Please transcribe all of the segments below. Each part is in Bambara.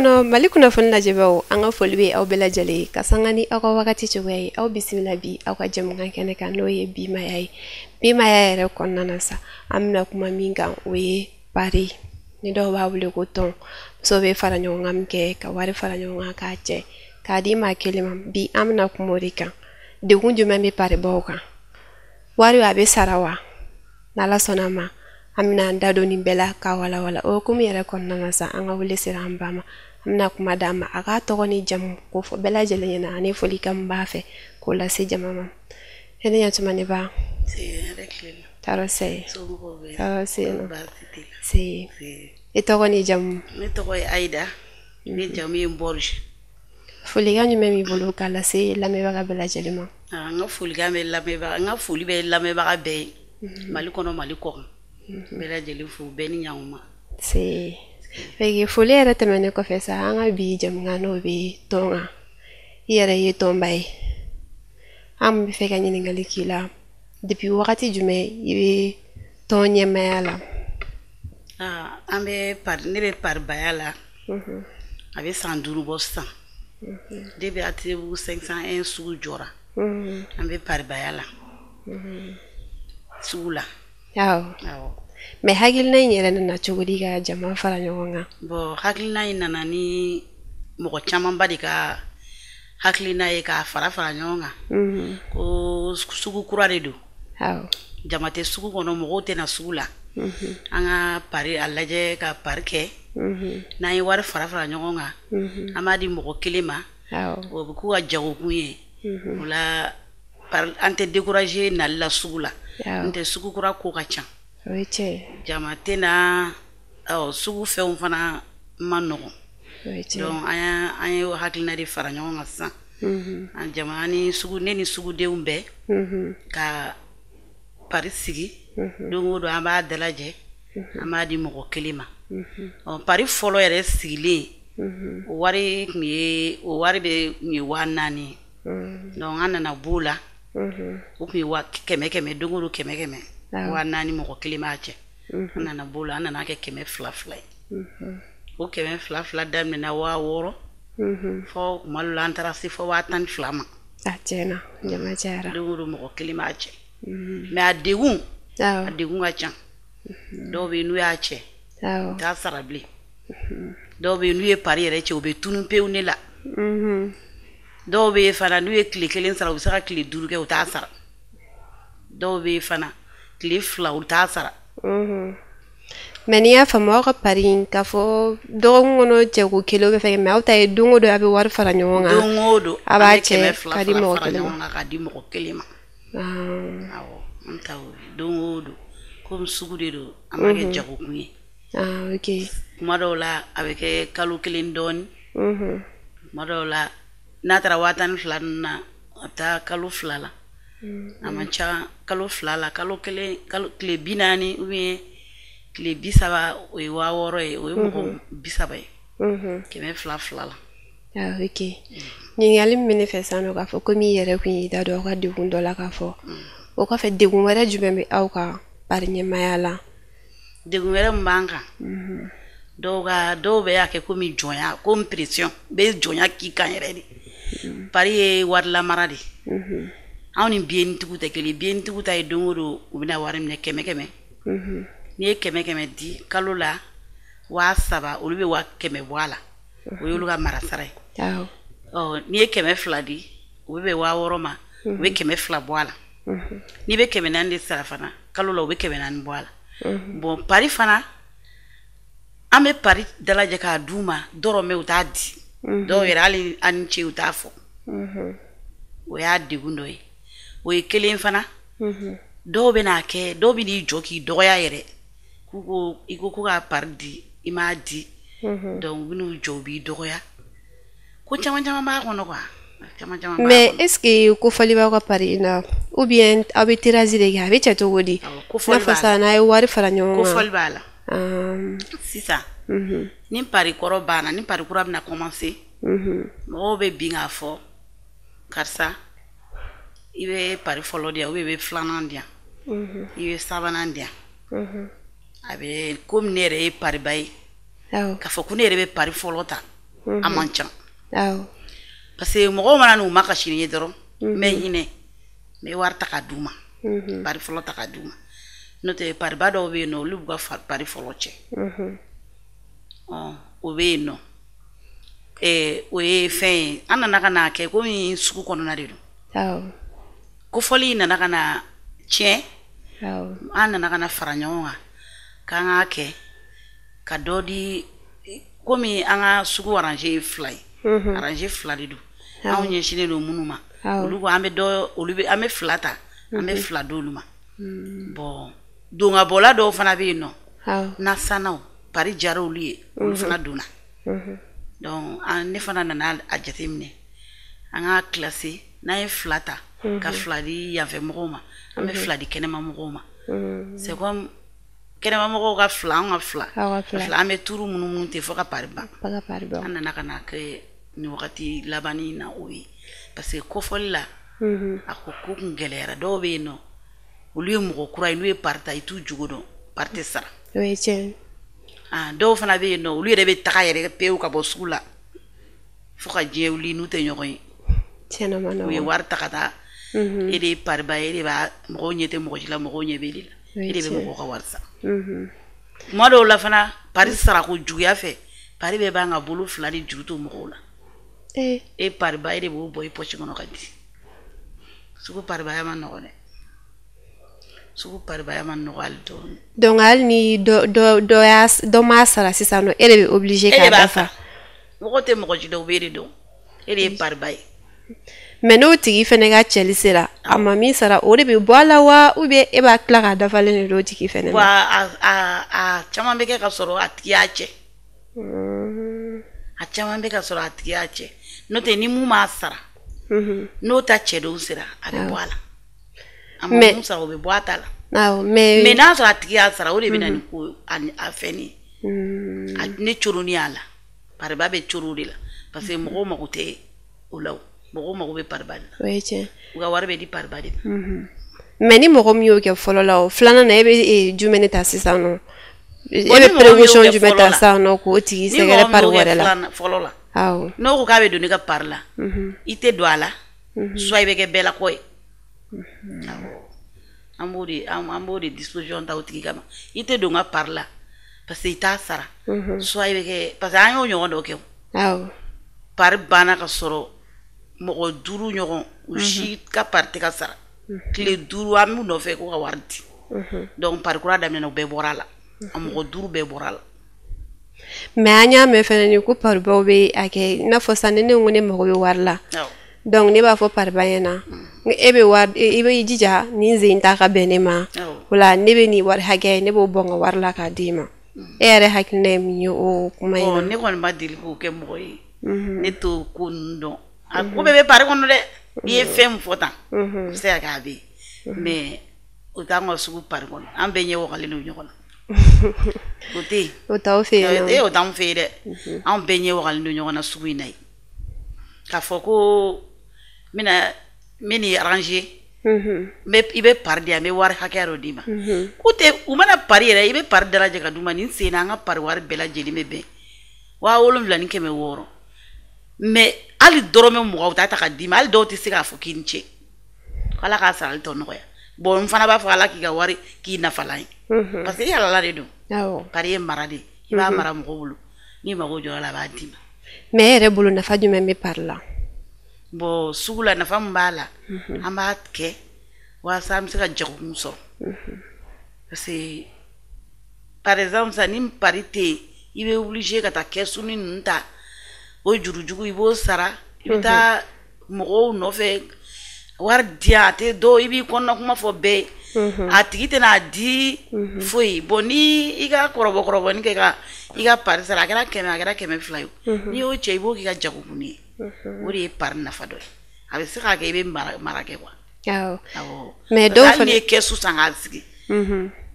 Kɔnɔ Mali kunnafoni lajɛbaaw, an ka foli bɛ aw bɛɛ lajɛlen ka sanga ni aw ka wagati cogoya ye. Aw bisimila bi aw ka jɛmukan kɛnɛ kan, n'o ye Bimaya ye. Bimaya yɛrɛ kɔnɔna na sa, an bɛna kuma min kan, o ye pari ni dɔw b'a wele ko tɔn. Musow bɛ fara ɲɔgɔn kan min kɛ ka wari fara ɲɔgɔn kan k'a cɛ k'a di maa kelen ma. Bi an bɛna kuma o de kan. Degun jumɛn bɛ paribaw kan? Wari a bɛ sara wa? N'Ala sɔnna a ma, an bɛna an da don nin bɛɛ la k'a walawala. O hukumu yɛrɛ kɔnɔna na sa, an ka wele sera an ba ma. An bɛna kuma d'a ma, a k'a tɔgɔ ni jamu k'o fɔ bɛɛ lajɛlen ɲɛna, ani folikan min b'a fɛ k'o lase jama ma. E ni ɲatuma ne ba. Tɔɔrɔ se tɔɔrɔ se nɔ se. I tɔgɔ ni jamu? Ne tɔgɔ ye Ayida, ne jamu ye Nbɔri. Folikan jumɛn b'i bolo k'a lase lamɛnbaga bɛɛ lajɛlen ma? N ka folikan bɛ lamɛnbaga, n ka foli bɛ lamɛnbaga bɛɛ ye, Mali kɔnɔ, Mali kɔ kan, bɛɛ lajɛlen fo, bɛɛ ni ɲankuma. Se fɛke foli yɛrɛ tɛmɛnen kɔfɛ sa, an ka bi jɛmukan n'o bɛ tɔn kan, i yɛrɛ ye tɔnba ye, an bɛ fɛ ka ɲininkali k'i la. Depuis wagati jumɛn i bɛ tɔn ɲɛmaaya la? An bɛ pari, ne bɛ paribaya la, a bɛ san 5 bɔ sisan. Depuis ATTbugu 501 sugu jɔra, an bɛ paribaya la sugu la. Awɔ. Mais hakilina in yɛrɛ nana cogo di ka jama fara ɲɔgɔn kan? Bon, hakilina in nana ni mɔgɔ camanba de ka hakilina ye k'a fara fara ɲɔgɔn kan, ko sugu kura de don. Jama tɛ sugu kɔnɔ, mɔgɔw tɛ na sugu la. An ka pari a lajɛ ka pari kɛ. N'an ye wari fara fara ɲɔgɔn kan, an b'a di mɔgɔ kelen ma, o bɛ k'u ka jagokun ye. O la an tɛ décourager nali la sugu la. N'o tɛ, sugu kura ko ka ca. O ye tiɲɛ ye. Jama tɛ na, sugu fɛnw fana ma nɔgɔn. O ye tiɲɛ. Donc an ye hakilina de fara ɲɔgɔn kan sisan. An jama ni sugu, ne ni sugudenw bɛɛ ka pari sigi. Don o don an b'a dalajɛ, an b'a di mɔgɔ kelen ma. Ɔ, pari fɔlɔ yɛrɛ sigilen, o wari tun ye, o wari bɛ tun ye 4000 ye. Donc an nana b'o la. O tun ye wa kɛmɛ kɛmɛ, don o don kɛmɛ kɛmɛ, 4000, mɔgɔ kelen b'a cɛ. An nana b'o la, an nana kɛ kɛmɛ fila fila ye. O kɛmɛ fila fila daminɛna 6000 fɔ kuma dɔ la an taara se fɔ 12,000 ma. A tiɲɛna, jama cayara. Don o don mɔgɔ kelen b'a cɛ. Mais a degun, a degun ka ca. Dɔw bɛ yen, n'u y'a cɛ, u t'a sara bilen. Dɔw bɛ yen, n'u ye pari yɛrɛ cɛ, u bɛ tunun pewu ne la. Dɔw bɛ yen fana, n'u ye tile kelen sara, u bɛ se ka tile 5 kɛ, u t'a sara. Dɔw bɛ yen fana, tile 2, u t'a sara. Mais n'i y'a faamu, aw ka pari in, k'a fɔ dɔgɔkun kɔnɔ cɛko kelen bɛ fɛ, mais aw ta ye don o don a bɛ wari fara ɲɔgɔn kan. Don o don a b'a an bɛ kɛmɛ cɛ fila k'a di fila mɔgɔ fara kelen ma. ɲɔgɔn kan k'a di mɔgɔ kelen ma. Awɔ, an ta o ye don o don. Komi sugu de don, an b'a kɛ jagokun ye. Ah, ok. Kuma dɔw la a bɛ kɛ kalo kelen dɔɔni. Kuma dɔw la n'a taara 12,000 ninnu na, a bɛ taa kalo 2 la. A man ca kalo 2 la, kalo kelen, kalo tile 40 ou bien tile 30, o ye 6000 ye, o ye mɔgɔ 30 ye. Kɛmɛ fila fila la. Ah, ok. Ɲininkali min bɛ ne fɛ sisan nɔ, k'a fɔ komi i yɛrɛ kun y'i da don aw ka degun dɔ la, k'a fɔ o kɔfɛ, degun wɛrɛ jumɛn bɛ aw ka pari ɲɛmaaya la? Degun wɛrɛ min b'an kan, dɔw ka, dɔw bɛ y'a kɛ komi jɔnya, komi pression bɛ jɔnya k'i kan yɛrɛ de. Pari ye wari lamara de ye. Anw ni biyɛntigiw tɛ kelen. Biyɛntigiw ta ye don o don u bɛna wari minɛ kɛmɛ kɛmɛ. N'i ye kɛmɛ kɛmɛ di kalo la, 3000, olu bɛ 100,000 bɔ a la, o y'olu ka mara sara ye. Ɔ, n'i ye 200 di, u bɛ bɛn 6000 ma, u bɛ 200 bɔ a la. N'i bɛ 400 de sara fana kalo la, u bɛ 400 bɔ a la. Bon, pari fana, an bɛ pari dalajɛ k'a d'u ma dɔrɔmɛ u t'a di. Dɔw yɛrɛ, hali an ni ce u t'a fɔ. O y'a degun dɔ ye. O ye kelen fana. Dɔw bɛ n'a kɛ, dɔw bɛ n'i jɔ k'i dɔgɔya yɛrɛ, k'u ko i ko ko ka pari di, i m'a di. Donc u bɛ n'u jɔ, u b'i dɔgɔya. Ko caman caman b'a kɔnɔ quoi, caman caman b'a Mais kɔnɔ. est ce que kofɔli b'aw ka pari in na, ou bien aw bɛ tirage de kɛ? A bɛ cɛ cogo di? Awɔ, n'a kofɔli fɔ b'a la. sisan n'a ye wari fara ɲɔgɔn kan. Kofɔli b'a la. Sisan ni pari kɔrɔ banna, ni pari kura bɛna commencer, mɔgɔw bɛ bin k'a fɔ karisa, i bɛ pari fɔlɔ di yan, ou bien i bɛ filanan di yan, i bɛ sabanan di yan. A bɛ komi ne yɛrɛ ye pariba ye, k'a fɔ ko ne yɛrɛ bɛ pari fɔlɔ ta. A man ca. Parce que mɔgɔw mana n'u ma kasi ni ye dɔrɔn, n bɛ hinɛ, n bɛ wari ta k'a d'u ma. Pari fɔlɔ ta k'a d'u ma. N'o tɛ, pariba dɔw bɛ yen nɔ, olu b'u ka pari fɔlɔ cɛ. O bɛ yen nɔ. O ye fɛn ye, an nana ka na kɛ komi sugu kɔnɔna de don. Kofɔli in nana ka na tiɲɛ. An nana ka na fara ɲɔgɔn kan k'an k'a kɛ ka dɔ di, komi an ka sugu rangée ye fila ye. Rangée fila de don. Anw ɲɛsinnen don minnu ma, olu ko an bɛ dɔ, olu bɛ, an bɛ fila ta, an bɛ fila d'olu ma. Bon, dongabɔla dɔw fana bɛ yen nɔ, nasanaw, pari jara olu ye, olu fana donna. Donc ne fana nana a jateminɛ, an ka classer, n'an ye fila ta ka fila di yanfɛ mɔgɔw ma, an bɛ fila di kɛnɛma mɔgɔw ma. C'est comme kɛnɛma mɔgɔw ka fila, an ka fila, fila, an bɛ turu munumunu ten fo ka pari ban. An nana ka na kɛ nin wagati laban in na o ye, parce que kofɔli la, a ko ko kun gɛlɛyara. Dɔw bɛ yen nɔ, olu ye mɔgɔ kura ye, n'u ye pari ta, i t'u jogo dɔn, pari tɛ sara. O ye tiɲɛ. Dɔw fana bɛ yen nɔ, olu yɛrɛ bɛ taga yɛrɛ pewu ka bɔ sugu la fo ka diɲɛ wuli, n'u tɛ ɲɔgɔn ye. Tiɲɛna, ma nɔgɔn. U ye wari ta ka taa, e de ye pariba ye, e de b'a, mɔgɔw ɲɛ tɛ mɔgɔ si la, mɔgɔw ɲɛ bɛ e de la, e de bɛ mɔgɔw ka wari sara. Tuma dɔw la fana, pari sarako juguya fɛ, pari bɛɛ b'an ka bolo fila de juru to mɔgɔw la. E pariba, e de b'o bɔ i pɔsi kɔnɔ ka di. Sugu paribaya ma nɔgɔn dɛ, sugu paribaya ma nɔgɔn hali dɔɔni. Donc hali ni dɔ dɔ dɔ y'a dɔ m'a sara sisan nɔ, e de bɛ obligé k'a dafa. Mɔgɔ tɛ mɔgɔ si dɔn, u b'e de dɔn, e de ye pariba ye. Mais n'o tigi fɛnɛ ka cɛli sera, a ma min sara, o de bɛ bɔ a la wa, ou bien e b'a tila k'a dafalen de d'o tigi fɛnɛ ma? Wa a caman bɛ kɛ ka sɔrɔ a tigi y'a cɛ. A caman bɛ ka sɔrɔ a tigi y'a cɛ. N'o tɛ, ni mun m'a sara, n'o ta cɛ don sera, a bɛ bɔ a la. A ma mun sara, o bɛ bɔ a ta la. Awɔ, mais mais n'a sɔrɔ a tigi y'a sara, o de bɛ na ni ko a fɛn ye. Ne coronni a la, pariba bɛ coro o de la, parce que mɔgɔw mago tɛ o la, o mɔgɔw mago bɛ pariba de la. O ye tiɲɛ. U ka wari bɛ di pariba de ma. Mais ni mɔgɔ min y'o kɛ fɔlɔ la, o filanan na, e bɛ jumɛn de ta sisan nɔ? E bɛ précaution jumɛn ta sisan nɔ k'o tigi sɛgɛrɛ pari wɛrɛ la? Fɔlɔ la. N'o ko k'a bɛ don ne ka pari la, i tɛ don a la, soit i bɛ kɛ bɛɛ la kɔ ye. An b'o de an b'o de disposition ta o tigi kama. I tɛ don n ka pari la parce que i t'a sara. Soit i bɛ kɛ, parce que an y'o ɲɔgɔn dɔ kɛ o. Pari banna ka sɔrɔ mɔgɔ duuru ɲɔgɔn, u si ka pari tɛ ka sara. Tile 5 an b'u nɔfɛ ko ka wari di. Donc pari kura daminɛna, u bɛɛ bɔra a la. A mɔgɔ 5 bɛɛ bɔra a la. Mais an y'a mɛn fɛnɛ ni ko paribaw bɛ a kɛ i n'a fɔ sisan, ni ne ko ne mago bɛ wari la. Donc ne b'a fɔ pariba ɲɛna, e bɛ wari, i bɛ jija nin sen ta ka bɛn ne ma. O la ne bɛ nin wari hakɛ, ne b'o bɔ n ka wari la k'a d'i ma. E yɛrɛ hakilina ye min ye o kuma in na? Ne kɔni ma deli k'o kɛ mɔgɔ ye. Ne t'o ko ninnu dɔn. A ko bɛɛ bɛ pari kɔnɔ dɛ. N'i ye fɛn min fɔ tan, o bɛ se ka kɛ a bɛ yen. Mais o t'an ka sugu pari kɔnɔ. An bɛɛ ɲɛ wagalen don ɲɔgɔn na. O tɛ yen. O t'aw fɛ yen nɔ. O t'anw fɛ yen dɛ. Anw bɛɛ ɲɛ wagalen don ɲɔgɔn na sugu in na yen. K'a fɔ ko n bɛna n bɛ nin arranger, i bɛ pari di yan, n bɛ wari hakɛya dɔ d'i ma. K'u tɛ, u mana pari yɛrɛ, i bɛ pari dalajɛ ka d'u ma, nin sen na an ka pari wari bɛɛ lajɛlen bɛ bɛn 7600. Mais hali dɔrɔmɛ 20 u t'a ta ka d'i ma, hali dɔw tɛ se k'a fɔ k'i ni ce. Ala k'a sarali tɔ nɔgɔya. Bon, n fana b'a fɔ Ala k'i ka wari k'i nafalan ye. Parce que i halala de don. Pari ye mara de ye. I b'a mara mɔgɔ bolo. N'i mago jɔra a la, a b'a d'i ma. Mais e yɛrɛ bolo, nafa jumɛn bɛ pari la? Bon, sugu la, nafa min b'a la, an b'a kɛ walasa an bɛ se ka jagokun sɔrɔ. Parce que par exemple sisan, ni pari tɛ yen, i bɛ obligé ka taa kɛsu ni ninnu ta, o jurujugu i b'o sara, i bɛ taa mɔgɔw nɔfɛ wari di yan, a tɛ dɔw, i b'i kɔnɔna kuma fɔ bɛɛ ye, a tigi tɛna di foyi. Bon, ni i ka kɔrɔbɔ kɔrɔbɔni kɛ ka i ka pari sara, a kɛra 100, a kɛra 200 ye, n'i y'o cɛ, i b'o k'i ka jagokun ye. O de ye pari nafa dɔ ye. A bɛ se k'a kɛ i bɛ mara kɛ quoi. Mais dɔw fana, hali n'i ye kɛsu san k'a sigi,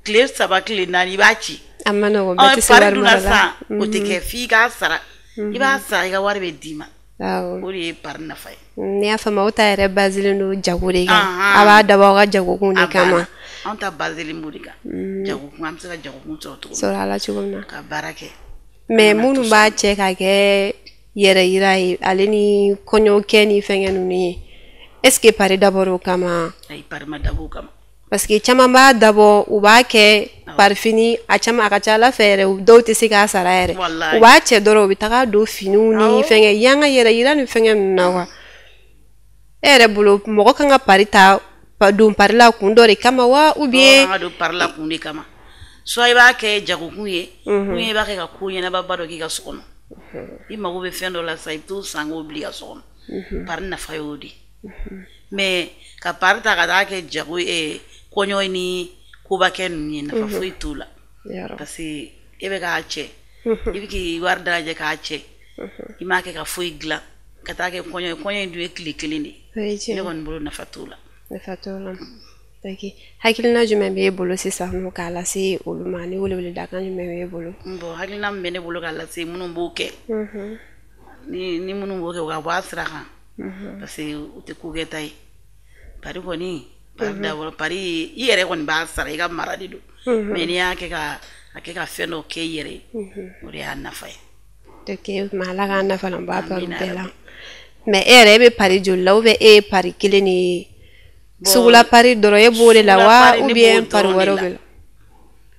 tile 3 tile 4, i b'a ci. A ma nɔgɔn, bɛɛ tɛ se wari mara la. Pari dun na sisan, o tɛ kɛ f'i k'a sara. I b'a sara, i ka wari bɛ d'i ma. O de ye pari nafa ye. Ne y'a faamu, aw ta yɛrɛ baselen don jago de kan. A b'a dabɔ aw ka jagokun de kama. Anw ta baselen b'o de kan. Jagokun, an bɛ se ka jagokun sɔrɔ cogo min. Sɔrɔ a la cogo min na. Ka baara kɛ. Mais minnu b'a cɛ ka kɛ yɛrɛ yira ye, ale ni kɔɲɔkɛ ni fɛnkɛ ninnu ye. Est-ce que pari dabɔra o kama? Ayi, pari ma dabɔ o kama. Parce que caman b'a dabɔ, u b'a kɛ parifini, a caman a ka ca Ala fɛ yɛrɛ, dɔw tɛ se k'a sara yɛrɛ. U b'a cɛ dɔrɔn, u bɛ taga don finiw ni fɛnkɛ, yan ka yɛrɛ yira ni fɛnkɛ ninnu na quoi. E yɛrɛ bolo, mɔgɔ kan ka pari ta don pari la kun dɔ de kama wa, ou bien? Mɔgɔ kan ka don pari la kun de kama. Soit i b'a kɛ jagokun ye, ou bien i b'a kɛ ka ko ɲɛnababa dɔ k'i ka so kɔnɔ. I mago bɛ fɛn dɔ la sisan, i bɛ t'o san k'o bila i ka so kɔnɔ. Pari nafa y'o de ye. Mais ka pari ta ka taa kɛ jago ye, kɔɲɔ ni kobakɛ ninnu ye, nafa foyi t'o la. Parce que e bɛ k'a cɛ, i bɛ k'i wari dalajɛ k'a cɛ, i m'a kɛ ka foyi dilan, ka taa kɛ kɔɲɔ ye. Kɔɲɔ in dun ye tile kelen de ye. Ne kɔni bolo, nafa t'o la. Nafa t'o la. Ok, hakilina jumɛn b'e bolo sisan nɔ k'a lase olu ma, ni weleweledakan jumɛn b'e bolo? Bon, hakilina min bɛ ne bolo k'a lase minnu b'o kɛ, ni minnu b'o kɛ, u ka bɔ a sira kan, parce que u tɛ ko kɛta ye. Pari kɔni, pari dabɔra, pari i yɛrɛ kɔni b'a sara, i ka mara de don. Mais n'i y'a kɛ ka a kɛ ka fɛn dɔ kɛ i yɛrɛ ye, o de y'a nafa ye. Ok, ma Ala k'an nafa la, n b'a pari bɛɛ la. Mais e yɛrɛ, e bɛ pari joli la, ou bien e ye pari kelen de ye? Sugula pari dɔrɔn e b'o de la wa, ou bien pari wɛrɛw bɛ la?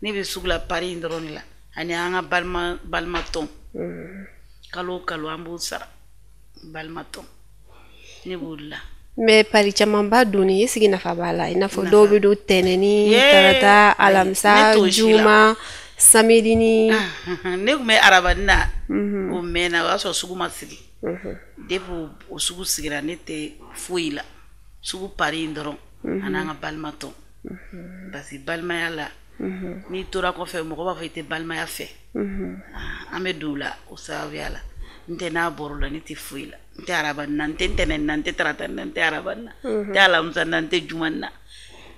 Ne bɛ sugula pari in dɔrɔn de la, ani an ka balima tɔn. Kalo o kalo an b'o sara, balima tɔn, ne b'o de la. Mais pari camanba donni, est-ce que nafa b'a la? I n'a fɔ dɔw bɛ don tɛnɛn ni tarata, alamisa, juma, samedi ni. Ne tun bɛ arabani na, o mɛnna, o y'a sɔrɔ sugu ma sigi. Depuis o sugu sigira, ne tɛ foyi la. Sugu pari in dɔrɔn, ani an ka balima tɔn. Parce que balimaya la, n'i tora kɔfɛ, mɔgɔ b'a fɔ i tɛ balimaya fɛ. An bɛ don o la o sababuya la. N tɛ n'a bɔra o la, ne tɛ foyi la. N tɛ araba na, n tɛ ntɛnɛn na, n tɛ tarata na, n tɛ araba na, n tɛ alamisa na, n tɛ juma na.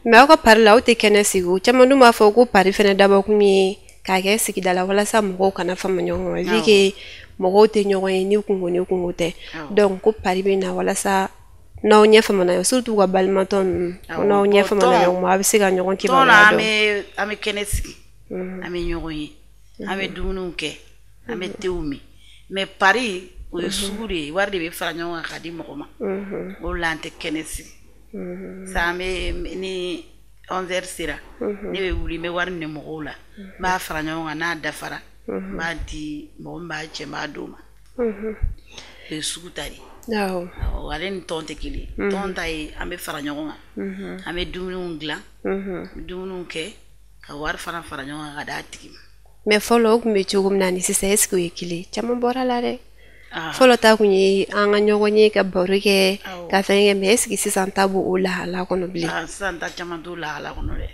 Mais aw ka pari la, aw tɛ kɛnɛ sigi o. Caman dun b'a fɔ ko pari fɛnɛ dabɔkun ye k'a kɛ sigida la walasa mɔgɔw kana fama ɲɔgɔn ma, vu que mɔgɔw tɛ ɲɔgɔn ye ni kungo ni kungo tɛ. Donc ko pari bɛ na walasa n'aw ɲɛ famana, surtout ka balimatɔ ninnu, ko n'aw ɲɛ famana ɲɔgɔn ma, a bɛ se ka ɲɔgɔn kibaruya dɔn. An bɛ kɛnɛ sigi, an bɛ ɲɔgɔn ye, an bɛ dumuniw kɛ, an bɛ tew min. Mais pari, o ye sugu de ye, wari de bɛ fara ɲɔgɔn kan k'a di mɔgɔ ma. O la an tɛ kɛnɛ sigi. Sisan an bɛ ni 11h sera, ne bɛ wuli, n bɛ wari minɛ mɔgɔw la, n b'a fara ɲɔgɔn kan, n'a dafara, n b'a di mɔgɔ min b'a cɛ, n b'a d'o ma. O ye sugu ta de ye. Awɔ, ale ni tɔn tɛ kelen ye. Tɔn ta ye, an bɛ fara ɲɔgɔn kan, an bɛ dumuniw dilan, dumuniw kɛ, ka wari fana fara ɲɔgɔn kan ka d'a tigi ma. Mais fɔlɔ o tun bɛ cogo min na ni sisan, est-ce que o ye kelen? Caman bɔra la dɛ. Fɔlɔ ta tun ye an ka ɲɔgɔn ye, ka baro kɛ, ka fɛn kɛ. Mais est-ce que sisan ta b'o lahala kɔnɔ bilen? Sisan ta caman t'o lahala kɔnɔ dɛ.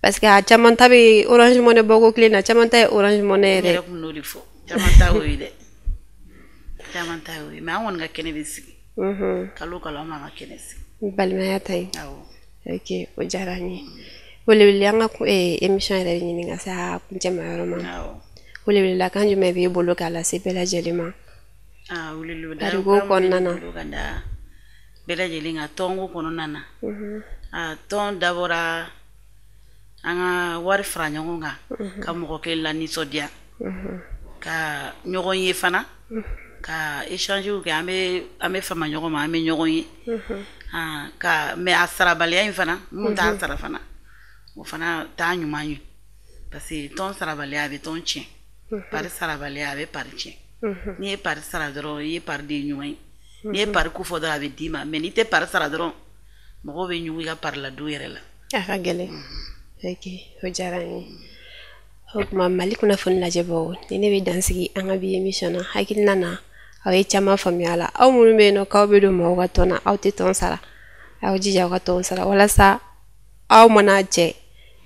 Parce que a caman ta bɛ Orange Money bɔko kelen na, caman ta ye Orange Money yɛrɛ. Ne yɛrɛ kun n'o de fɔ, caman ta y'o ye dɛ. Caman ta y'o ye, mais an kɔni ka kɛnɛ bɛ sigi. Kalo kalo an b'an ka kɛnɛ sigi. Balimaya ta ye. Ok, o diyara n ye. Welewele, an ka émission yɛrɛ bɛ ɲini ka se a kuncɛma yɔrɔ ma. Weleweledakan jumɛn b'e bolo k'a lase bɛɛ lajɛlen ma? Weleweledakan kɔnɔna na. Ka da bɛɛ lajɛlen ka tɔnko kɔnɔna na. Tɔn dabɔra an ka wari fara ɲɔgɔn kan, ka mɔgɔ kelen la nisɔndiya, ka ɲɔgɔn ye fana, ka échange kɛ, an bɛ fama ɲɔgɔn ma, an bɛ ɲɔgɔn ye. Ka mais a sarabaliya in fana, minnu t'a sara fana, o fana t'a ɲuman ye, parce que tɔn sarabaliya, a bɛ tɔn tiɲɛ. Pari sarabaliya, a bɛ pari tiɲɛ. N'i ye pari sara dɔrɔn, i ye pari de ɲuman ye. N'i ye pari ko fɔ dɔrɔn, a bɛ d'i ma. Mais n'i tɛ pari sara dɔrɔn, mɔgɔw bɛ ɲugu i ka pari la du yɛrɛ la. A ka gɛlɛn. Ok, o diyara n ye. O tuma, Mali kunnafoni lajɛbaw, ni ne bɛ dansigi an ka bi émission na. Hakilina na, aw ye caman faamuya a la. Aw minnu bɛ yen nɔ k'aw bɛ don mɔgɔw ka tɔn na, aw tɛ tɔn sara, aw jija aw ka tɔn sara, walasa aw mana jɛ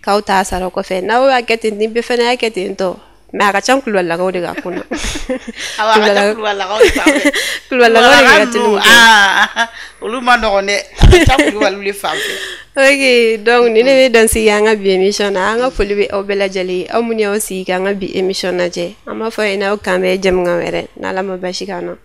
k'aw t'a sara kɔfɛ, n'aw y'a kɛ ten, ni bɛɛ fana y'a kɛ ten tɔ. Mais a ka ca Kulubalilakaw de ka kunna. Awɔ, a ka ca Kulubalilakaw de fan fɛ. Kulubalilakaw de ka teli. Olu ma nɔgɔn dɛ, a ka ca Kulubaliw de fan fɛ. Ok, donc ni ne bɛ dansigi an ka bi émission na. An ka foli bɛ aw bɛɛ lajɛlen ye, aw minnu y'aw sigi k'an ka bi émission lajɛ. An b'a fɔ aw ɲɛna, aw k'an bɛn jɛmukan wɛrɛ, n'Ala ma basi k'an na.